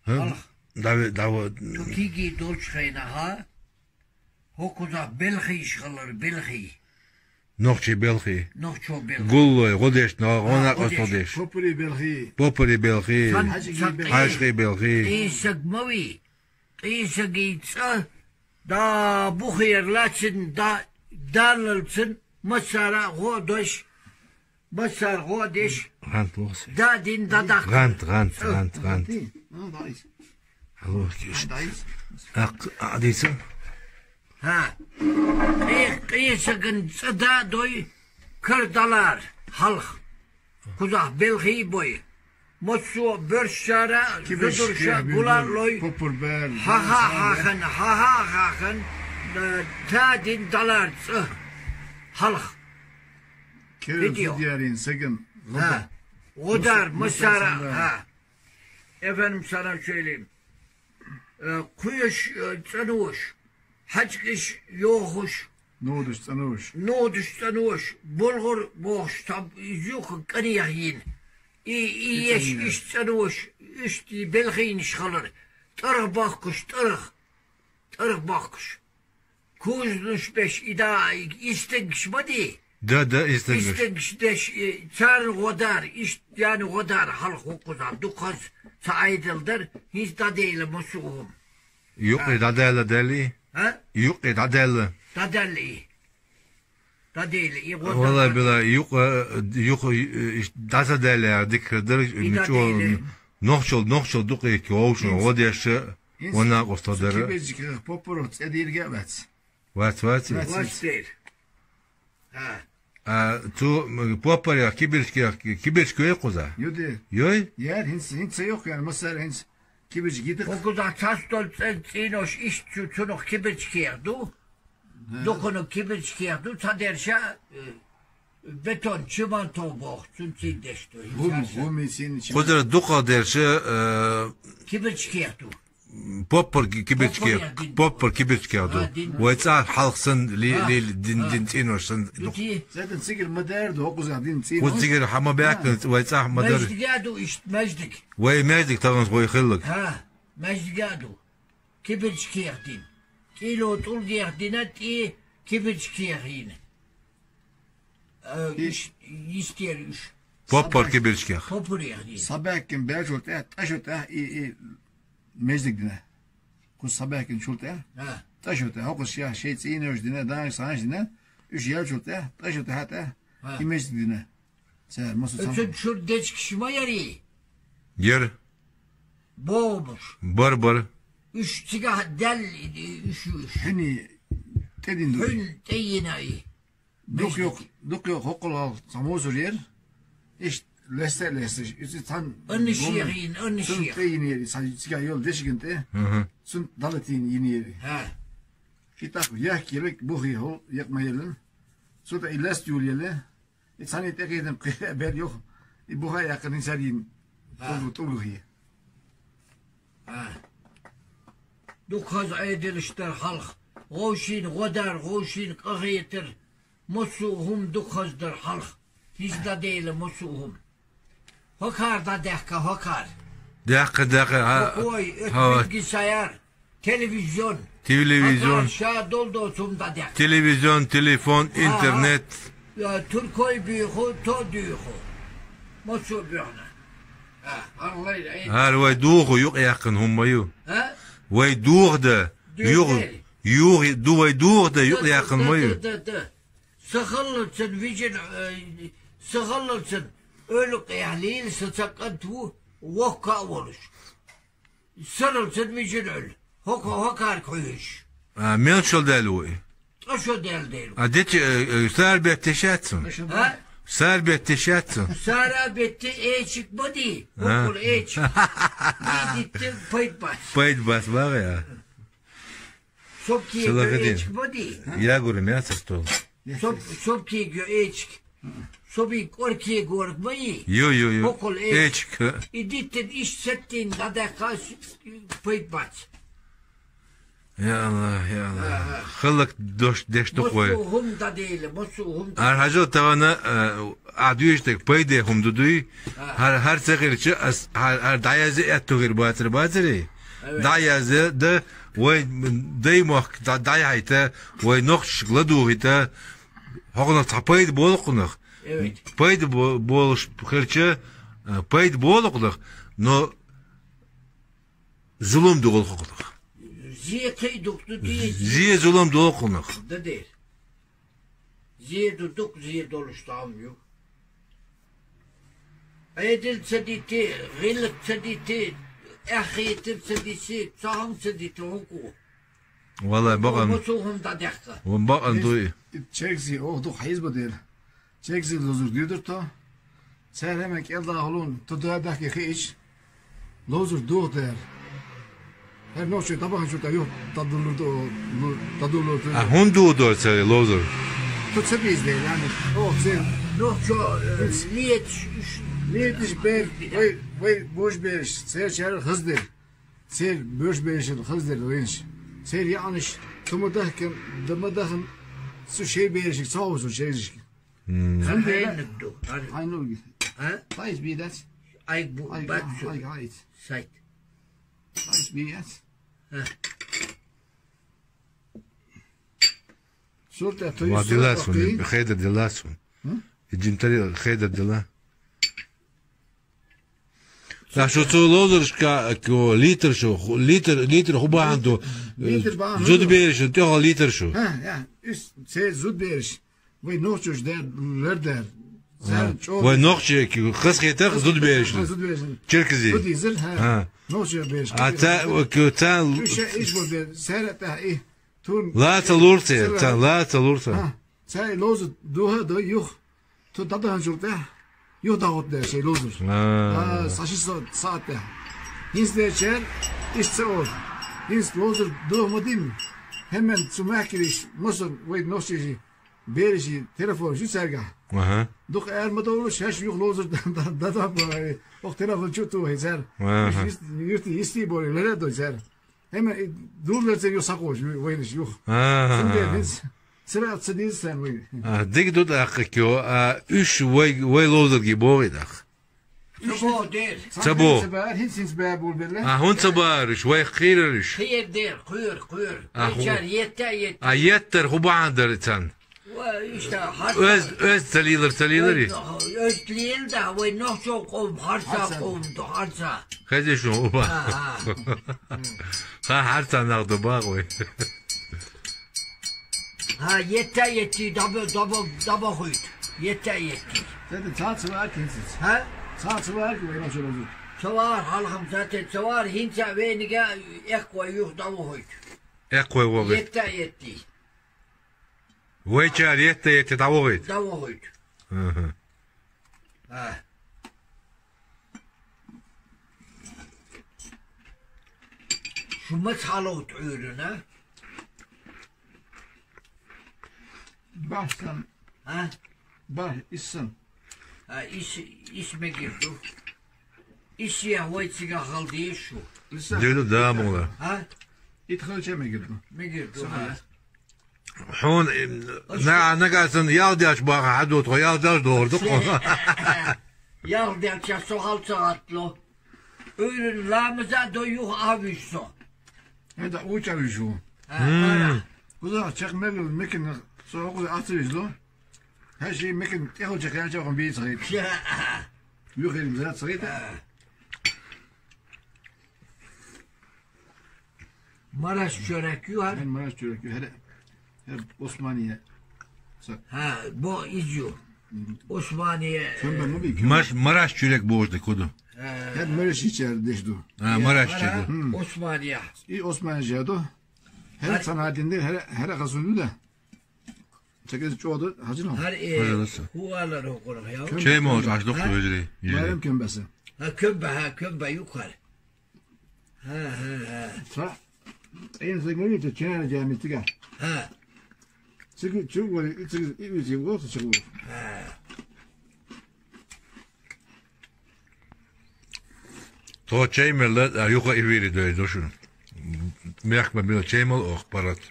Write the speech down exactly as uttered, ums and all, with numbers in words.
Хьалха. Дави, дави. Цу кегий долчу хенахь, хӀокхузахь белхий йиш хилар, белхий. Нохчий белхий. Нохчо белхий. Гуллой, гӀо деш, но-, гӀо накъостал деш. Поппарий белхий. Поппарий белхий. Сан-, хьаьжкъий белхий. Хьаьжкъий белхий. Къийсаг ма вий. Къийсагий цӀа, да бухера лацин, да, даллалцин, массара а гӀо а деш, массара гӀо а деш, гӀант лохуш. Да дин да дахка. ГӀант, гӀант, гӀант, гӀант. Хьалохкиш. Акх, а, дийца? ХӀа. Къе-, къесаган цӀа да а дой, кар далар, хьалха. Кхузахь белхий а бой. Массо а боьршачара, зударша гула а лой. Хьаха а хьахана, хьаха а хьахана, э, та дин далар цӀа. Хьалха. Кер видео. Зудярин саган. ХӀа. ГӀодар, массара, хӀа. Эфеним санав шойлим. Э, кхоьш, э, цӀанош, хьаьжкӀаш йохуш. Нудаш цӀанош. Нудаш цӀанош, булгӀур бохуш, цхьа иза юха кӀанех йина. И, и еш, иштта цӀанош, иштта и белхийнаш хилар. ТӀаргӀа бохкуш, тӀаргӀа, тӀаргӀа бохкуш. Кузанаш беш и да, и стенгаш ма ди? Да, да, и стенгаш. И стенгаш деш, и царна гӀодар, иштта яна гӀодар хьалха хӀокхузахь дукхаза ца Ӏедал дара, хӀинца дӀаделла массо а хӀума. Юкъе дӀадаьлла, даьлла и? А? Юкъе дӀадаьлла. ДӀадаьлла и. ДӀаделла и гӀодар. Валла, билла, юкъа, юкъа, и, и, дӀа ца даьлла, дика дара, и мичо, дӀаделла. Нохчал, нохчал дукъе вовшан, хӀинца, гӀо деш, хӀинца, ванна къоста дара. Кибирчкех поппарах цӀе дийриг а вац. Вац, вац. Вац, вац. Вац дер. ХӀа. А, цу, м, поппарех, кибирчкех, кибирчка йой кхуза? Ю де. Йой? Яр, хӀинца, хӀинца ца йоху яр, массара хӀинца кибирчка йитарх. ХӀокхузахь цхьа стол цӀе-, цӀийнош иштта цу, цунах кибирчкех ду. ХӀа. Дукханиг кибирчкех ду, цхьадерша, э, бетон, чиманто боху, цунна цӀийдеш ду. ХӀума, хӀума, син чиманто. Кхузара дукхахдерша, э, кибирчкех ду. Поппар ки-, кибирчкех, поппар кибирчкех ду. А, дин. Вай цӀахь хьалха санна ли-, а, ли-, дин, а, дин цӀийнош санна ду. Цаьтан цигара ма дара ду, хӀокхузахь дин цӀийнош. Кхуза цигара хьан ма баьккхина, вай цӀахь ма дара. Маьждиг а ду, иштта маьждиг. Вай маьждиг тахана гӀой хилларг. ХӀа, маьждиг а ду. Кибирчкех дина. ТӀело тӀулгех дина, тӀе кибирчкех йина. Э, иш-, йистера уьш. Поппар кибирчкех. Поппарех дина. Схьабаьхкина баьлчул тӀаьхьа, тӀе шо тӀаьхьа и, и маьждиг дина. Кхуза схьабаьхкинчул тӀаьхьа. А. ТӀе шо тӀаьхьа. ХӀокхуза шен, шен цӀийнош дина, дагӀаш санаш дина. Уьш яьлчул тӀаьхьа, тӀе шо тӀаьхьа тӀаьхьа, а, и маьждиг дина. Цара массо а цхьаьна. Оцу чуьра дечкаш ма яри? Яр. БогӀамаш. Бар, бар. Уьш цигахь даьлла, уьш, уьш. Хьуьнан тӀедина ду. Хьуьнан тӀейина и. Дукха йоккха, дукха йоккха хӀокхул хьалха цхьа мусор яра. Иштта лесте а лесташ, иза цхьана аннашех йина, аннашех. Цунна тӀейинера, цхьа цигахь йолу дешиган тӀе. Мгм. Цунна дӀалатийна йинера. ХӀа. И тӀаккха яхкеллиг бухе хӀу, якъа ма еллина. Цу тӀе и ласта юлаелла. И цхьаьна тӀекхетам кхин а бер юха, и буха а яьккхина, хӀинца а йина, а, тӀулгу-, тӀулгу хи. А. Дукха хаза Ӏедалш дара хьалха. Вовшийн гӀо дар, вовшийн къахетар, массо а хӀума дукха хаза дара хьалха. ХӀинца дӀаделла массо а хӀума. ХӀокхара дӀадаьхка, хӀокхара. Даьккха, даьккха, а, хӀокхой, хӀа, оцу билгисаяр. Телевизион. Телевизион. Ша долу доцу хӀума дӀадехна. Телевизион, телефон, а, интернет. А, туркой буьйху, то дуьйху. Массо а буьйхна. А, хӀара вай духу юкъаяьккхина хӀума ма ю. А? Вай духу дан, юха, юха ду вай духу дан юкъаяьккхина ма ю. Да, да, да, да. Сахаллалцан вижина, э, сахаллалцан Ӏуьллу къехьа лийла, сан ца кӀант ву, воккха а волуш. Саралцан вижина Ӏуьллу. ХӀокхо хӀокхарга хьуьйхуш. А, мел чул даьлла ву и? Ткъа шо даьлла дела. А, дечи, э, э, сара бетта тешац цунна? А? Сара бетта тешац цунна? Сара бетта эчиг ма ди. А. ХӀокхула эчиг. Ди дитта пайда бац. Пайда бац, бага я. Собкига эчиг ма ди. Ягур мясо стол. Соб-, собкига эчиг. Собин кӀоркегорг ма йий? Ю, ю, ю. ХӀокхул эчиг. Эчиг. И диттина иштта сеттина дӀадаьккха пайда бац. Я Аллах, я Аллах. Халлак дош деш ту хой. Мосу хум дадейле, мосу хум. Ар хажо тавана, а дуйш так пайде хум дудуй. Хар хар цагирча ас хар хар даязе аттугир бацыр бацыри. Даязе да вай даймох даяйта, вай нохчгла дугита. Хогна цапайд болукнах. Пайд болуш херча, пайд болукнах. Но зулум дугул хукулух. Зе тей дукду ди. Зе зулум дугул хукулух. Да дер. Зе дудук, зе долуш там ю. Эдил цадити, гилик цадити, эхитир цадити, цаам цадити хуку. Валай бакъан. Мусулхум да дехка. Вон бакъан дуй. Чекси ох ду хайз бадер. Чекзи лозур дюдюрту. Церхеме кӀелдагьлун тудадахъи хиич. Лозур дугъдер. Гьер нохчи табагьан чурта юх тадуллурду, тадуллурду. А гьун дугъдор цери лозур? Ту це биздер, яни. О, це. Нохчо, э, ниет ш-, ш-, ниет иш бер, вай, вай, буш бериш, цер чер хыздер. Цер буш бериш хыздер винш. Цер яниш, тумадахкам, дамадахам, су шей бериш, савусу шейзиш. Ханде. Хайнук ду. Хайнук. А? Хайс бидас. Айк бу, айк, бат. Айк, айк. Сайт. Хайс бидас. А. Сурта то. Ва диласун, хедер диласун. Иджим тари хедер дила. Та шу цу лозуршка, ко литр шу, ху-, литр, литр хубахан ду. Литр бахан ду. Зуд бериш, тёха литр шу. Ха, я, ис, це зуд бериш. Вай нохчуш дер, лер дер. Ха. Зер чор. Вай нохчи ки, хас хетах зуд бериш. Ха, зуд бериш. Черкизи. Зуд изир, ха. Ха. Нохчуш бериш. А та, ки, та. Шу ше иш бу бер, сера та и. Тун. Ла ца лурце, ца, ла ца лурце. Ха. Цай лозу духа до юх. Ту дада ханчурте. Юх дагъут дер шей лозу. А. А, саши са-, саат де. Инс дер чер, иш це ол. Инс лозу дух мадим. Хемен цумах кириш, мусун, вай нохчи жи, бери жи, телефон жи церга. Аха. Дух эр мадолу, шеш юх лозу дада, дада, ох телефон чуту хей цер. Аха. Юрти, юрти исти бори, лере до цер. Эме, э, дурла це ю сакъош, вайниш ю. Ага. Сынде биз, сыра цыдиз сен вай. А, диг дут акъы кё, а, уьш вай, вай лозурги богъидах. Цабо дер. Цабо. Цабар, хин син цабар бул белле. А, хун цабар уьш, вай хирар уьш. Хир дер, хир, хир. А, ху-, Ичар етте, етте. А, еттер, хубан дер цан. Ва, ишта, харса. Оьз, оьз цалилар, цалилар. Оьз, оьз цалил да, вай нохчо къом, харса къом, ду, харса. Хазиш шу, уба. Ха, ха. Ха, харса нагъду ба къой. Ха, етта етти, даба, даба, даба хуйт. Етта етти. Сен цац вар кин сиз. Ха? Цац вар ки, вай нохчо лозу. Цавар, халхам зате, цавар, хинца вениге, эх къой юх даба хуйт. Эх къой вогъит. Етта етти. Вай чар етта етти давогъит. Давогъит. Аха. А. Шумац халавт уьйрюна. Бахсан. А? Бах, исан. А, ис, ис мегирду. Ис я вай цига халди шу. Исан. Деду да мула. А? Ит халча мегирду. Мегирду. Сахар. А. Хьун, на, нагасан ялдяш баха хьадут, хо ялдяш дорду, хо. Ялдяш со халца атло. Уьрин ламаза до юх авиш со. Это уча вижу. М. Куда чек мегил мекин со куда ацвижло. Хаши мекин тяху чек я чек он бицгит. Юхин за цгит. Мараш чорак ю гьар. Гьар мараш чорак ю гьар. Гьар Османия. Са. Гьа, бо изю. Мгм. Османия. Сен бен муби? Маш, мараш чорак божда куду. Гьар мараш ичер деш ду. А, я, мараш мара чорак. Мгм. Османия. И Османия жаду. Гьар, гьар цан гьадинде, гьар, гьар хасунда. Чекез чоду, гьажина. Гьар, э, гьажинаса. Хуалар окъура я. Чей мо, аш докъ вежри. Байрам кембеси. Гьа, кембе, гьа, кембе юкъар. Гьа, гьа, гьа. Са, эн сегмени те чена жамитига. Гьа. Чигу, чигу, чигу, чигу, чигу. Гьа. То чей меллет, а, юха ивири дой дошун. Мехк ма бина чӀеймел оаха паргӀата.